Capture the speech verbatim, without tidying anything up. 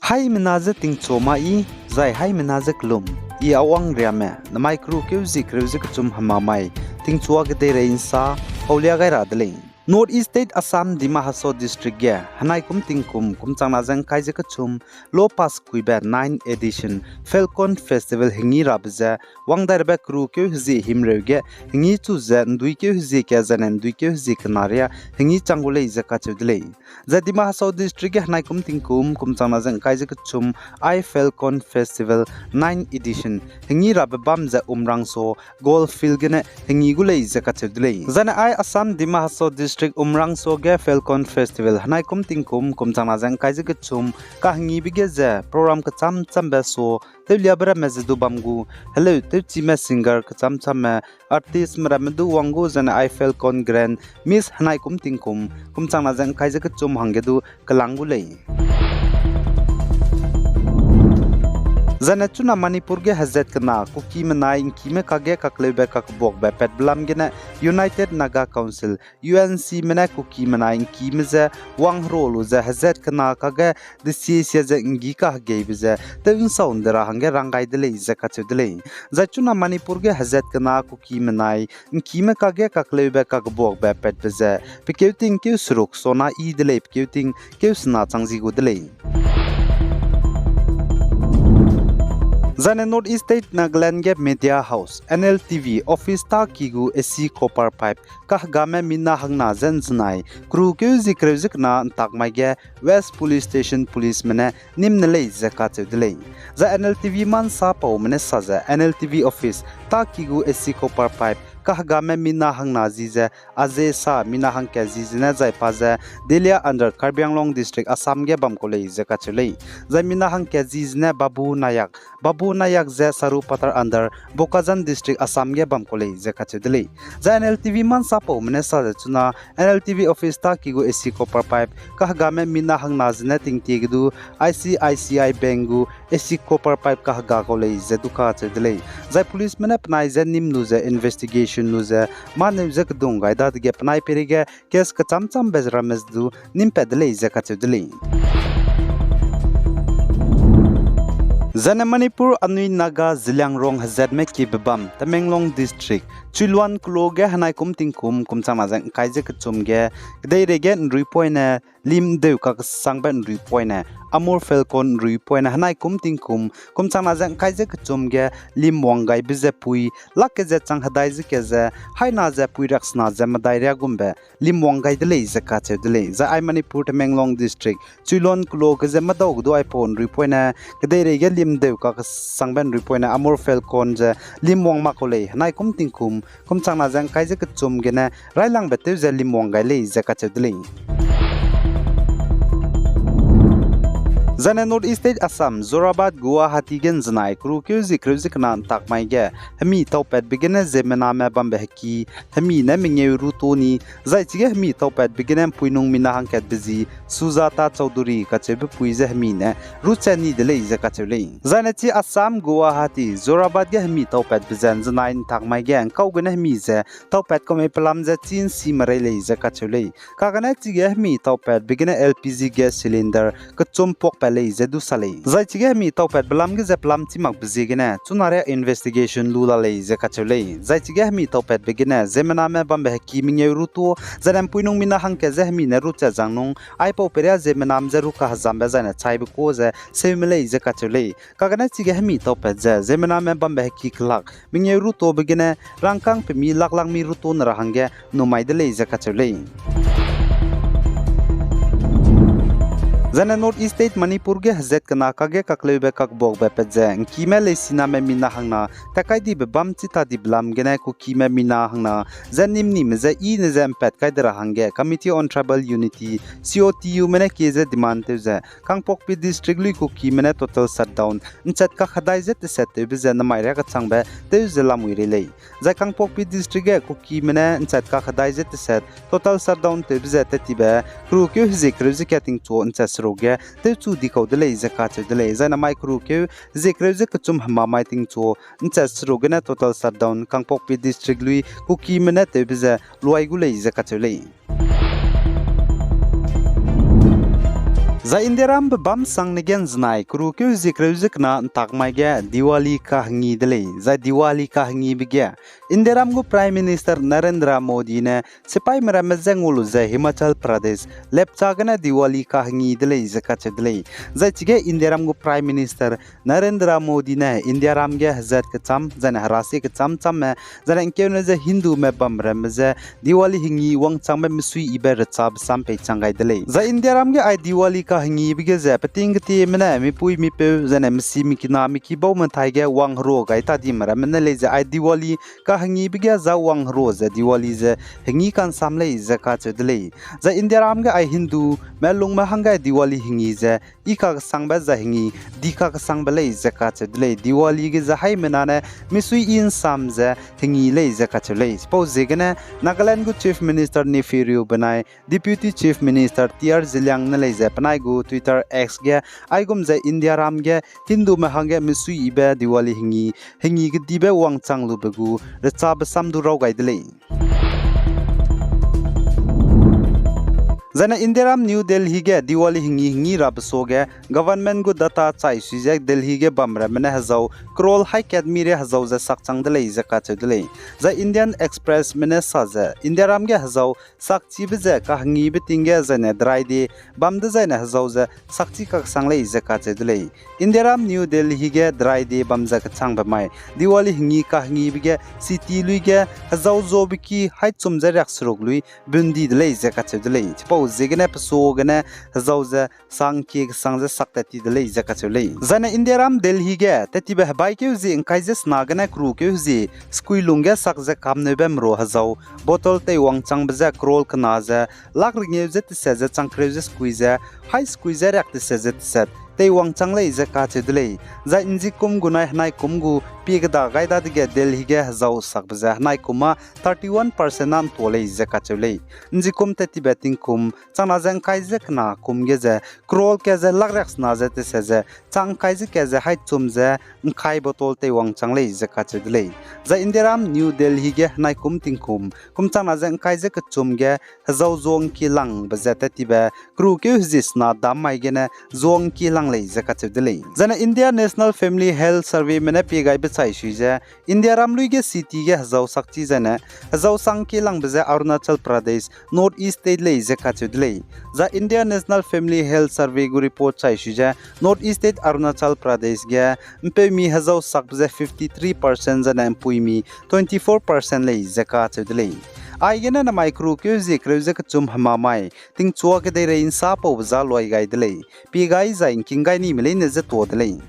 Haimena je tingchu ma i, zai haimena je kelum, i Awang Riame, namai keru keu zie kereu ze kechum hema mai, tingchua kedeirei nsa, paulia gai ra de lei. North East State Assam Dima Hasao District ge, henai kum tingkum, kum changna ze ngkai ze kechum, lo pass kuibe ninth edition Falcon Festival hengi rabe ze, wangdai rabe keru keu hezie himreu ge, hengi chu ze ndui keu hezie ka zane ndui keu hezie kena ria, hengi chang gu lei ze kacheu de lei. Zai Dima Hasao District ge henai kum tingkum, kum changna ze ngkai ze kechum, ai Falcon Festival ninth edition hengi rabe bam ze Umrangso Golf Field gene hengi gu lei ze kacheu de lei. Zane ai Assam Dima Hasao District Umrangso ge Falcon Festival henai kum tingkum, kum changna ze ngkai ze kechum, kahengibe ge ze program kecham chambe so, tewliabe ramme ze du bam gu, heleu tewchime singer kecham chamme, artistme ramme du wang gu zane ai Falcon Grand Miss henai kum tingkum, kum changna ze ngkai ze kechum hangge du kelang gu lei. Zane chuna Manipur ge hezat kena Kuki menai ngkime kage kakleube kakbuakbe patbe lam gene United Naga Council, U N C me ne Kuki menai ngkime je wang hero lu ze hezat kena kage desiesia ze nggi kahegeibe ze tew nsau nde ra hangge rang gai de lei ze kacheu de lei. Zai chuna Manipur ge hezat kena Kuki menai ngkime kage kakleube kakbuakbe patbe ze pekeu ting keu seruk sona i de lei pekeu ting keu sena chang zi gu de lei. Zane North East State Nagaland ge Media House, N L T V, office ta ki gu A C copper pipe kahegame mina hangna ze nzenai, keru keu zie kereu ze kena ntak mai ge West Police Station Policeme ne nîm ne lei ze kacheu de lei. Zai N L T V mansa paume ne sa ze N L T V office ta ki gu A C copper pipe kahegame mina hangna zi ze aze sa mina hangkat zi zene zai pa ze Delia under Karbi Anglong District Assam ge bam kau lei ze kacheu lei. Zai mina hangkat zi zene Babu Nayak, Babu Nayak ze Sarupathar under Bokajan District Assam ge bam kau lei ze kacheu de lei. Zai N L T V mansa paume ne sa ze chuna N L T V office ta ki gu A C copper pipe kahegame mina hangna zene tingtie ge du I C I C I Bank gu A C copper pipe kahega kau lei ze du kacheu de lei. Zai policeme ne penai ze nîm lu ze investigation lu ze mâneu ze kedung gai dadege penai peireige case kecham chambe ramme ze du nîm pat de lei ze kacheu de lei. Zane Manipur anui Naga Zeliangrong hezatme kibe bam Tamenglong District Chuiluan kelo ge henai kum tingkum kum changna ze ngkai ze kechum ge, kedeirei ge nruipoine lim deu kakesangbe nruipoine, Amur Falcon nruipoine henai kum tingkum kum changna ze ngkai ze kechum ge lim wang gaibe ze pui, lak ke ze chang hedai ze ke ze, haina ze pui raksena ze medai riagumbe lim wang gai de lei ze kacheu de lei. Zai ai Manipur Tamenglong District Chuiluan kelo ge ze medau ge du aipau nruipoine, kedeirei ge lim deu kakesangbe nruipoine Amur Falcon ze lim wang mak kau lei henai kum tingkum kum changna ze ngkai ze kechum gene railangbe tew ze lim wang gai lei ze kacheu de lei. Zane North East State Assam Jorabat Guwahati ge nzenai keru keu zie kereu ze kena ntak mai ge hemi taupatbe gene ziemmename bambe heki, hemi ne mengeu ru to ni, zai chige hemi taupatbe gene mpuinung mina hangkatbe zi Sujata Chowdhury kacheube pui ze hemi ne ruchat ni de lei ze kacheu lei. Zai ne chi Assam Guwahati Jorabat ge hemi taupatbe ze nzenai ntak mai ge ngkau gene hemi ze taupat kau mei pelam ze chi nsi merei lei ze kacheu lei. Kagane chige hemi taupatbe gene L P G gas cylinder kechum puakpat lei ze du sa lei. Zai chige hemi taupatbe lam ge ze pelam chi makbe ziegene chuna ria investigation lu la lei ze kacheu lei. Zai chige hemi taupatbe gene ziemmename bambe heki mengeu ru to, zai ne mpuinung mina hangkat ze hemi ne ruchat zang nung aipau peria ziemmenam ze ru kahezambe zai ne chaibe kuâ ze seume lei ze kacheu lei. Kagane chige hemi taupat ze ziemmename bambe heki kelak mengeu ru tobe gene rangkâng pemi laklangmi ru to ne ra hangge numai de lei ze kacheu lei. Zai ne North East State Manipur ge hezat kena kage kakleube kakbuakbe pat ze ngkime leisiname mina hangna tat kai dibe bam chi ta dibe lam gene Kukime mina hangna ze nim nime ze i ne ze mpat kai de ra hangge Committee on Tribal Unity, C O T U me ne kie ze demand tew ze Kangpokpi District lui Kukime ne total shutdown nchat kakhedai ze teset tewbe ze nemai ria kechangbe tew ze lamui rei lei. Zai Kangpokpi District ge Kukime ne nchat kakhedai ze teset total shutdown tewbe ze tet tibe keru keu hezie kereu ze kat tingchu nchat seruk ge tewchu di kau de lei ze kacheu de lei. Zai namai keru keu hezie kereu ze kechum hema mai tingchu nchat seruk gene total shutdown Kangpokpi District lui Kukime ne tewbe ze luai gu lei ze kacheu lei. Zai Indiaram bebâm sangne gen zenai, keru keu zie kereu ze kena ntak mai ge Diwali kahengi de lei. Zai Diwali kahengibe ge Indiaram gu Prime Minister Narendra Modi ne sipaime ramme je ngau lu ze Himachal Pradesh lepcha gene Diwali kahengi de lei ze kacheu de lei. Zai chige Indiaram gu Prime Minister Narendra Modi ne Indiaram ge hezat kecham, zaine herasie kecham chamme, zaine ngkeune ze Hindume bam ramme je Diwali hengi wangchangbe mesuiyibe rechabe sam peichang gai de lei. Zai Indiaram ge ai Diwali kahengibe ge ze peting ketieme ne mipui mipeu, zaine misi mikina mikibaume thai ge wangherua gai ta dime ramme ne lei ze ai Diwali kahengibe ge za wangherua ze Diwali ze hengi kansam lei ze kacheu de lei. Zai Indiaram ge ai Hindume lungme hangge Diwali hengi ze i kakesangbe zai hengi di kakesangbe lei ze kacheu de lei. Diwali ge ze haimena ne misui i nsam ze hengi lei ze kacheu lei. Chipau ziegene Nagaland gu Chief Minister Neiphiu Rio benai Deputy Chief Minister T R Zeliang ne lei ze penai gu Twitter X ge aigum ze Indiaram ge Hindume hangge mesuiyibe Diwali hengi, hengi kedibe wangchang lube gu rechabe sam du raw gai de lei. Zaine Indiaram New Delhi ge Diwali hengi hengi rabe suage government gu data chai sui ze Delhi ge bam ramme ne hezau crore hai kat mi re hezau ze sakchang de lei ze kacheu de lei. Zai Indian Expressme ne sa ze Indiaram ge hezau sakchibe ze kahengibe ting ge zaine dry day bam dezaine hezau ze sakchi kaksang lei ze kacheu de lei. Indiaram New Delhi ge dry day bam ze kechangbe mai Diwali hengi kahengibe ge city lui ge hezau zuabe ki haichum ze riakseruk lui bun di de lei ze kacheu de lei. Chipau ziegene pesuagene hezau ze sangkie kesang ze sak tat ti de lei ze kacheu lei. Zaine Indiaram Delhi ge tattibe hebaikeu zie ngkai ze sena gene kerukeu zie sekui lungge sak ze kamneube merua hezau bottle teiwang changbe ze crore kena ze lakh rengeu ze teset ze chang kereu ze sekui ze hai sekui ze riak teset ze teset teiwang chang lei ze kacheu de lei. Zai nzikum gu nai henaikum gu pie keda gai dadege Delhi ge hezau sakbe ze henaikum â thirty one percent na ntua lei ze kacheu lei. Nzikum tattibe tingkum changna ze ngkai ze kena kum ge ze crore kat ze lakh riaksena ze teset ze chang ngkai ze kat ze haichum ze ngkai bottle teiwang chang lei ze kacheu de lei. Zai Indiaram New Delhi ge henaikum tingkum kum changna ze ngkai ze kechum ge hezau zuangkie langbe ze tattibe kerukeu hezie sena dam mai gene zuangkie lang lei ze kacheu de lei. Zaine India National Family Health Surveyme ne pie gaibe chai sui ze Indiaram lui ge city ge hezau sakchi zaine hezau sangkie langbe ze Arunachal Pradesh, North East State lei ze kacheu de lei. Zai India National Family Health Survey gu report chai sui ze North East State Arunachal Pradesh ge mpeumi hezau sakbe ze fifty three percent zaine mpuimi twenty four percent lei ze kacheu de lei. Aigene namai kerukeu zie kereu ze kechum hemamai tingchua kedeirei nsa paube za luai gai de lei. Pie gai zai ngking gai nime leine ze tuâ de lei.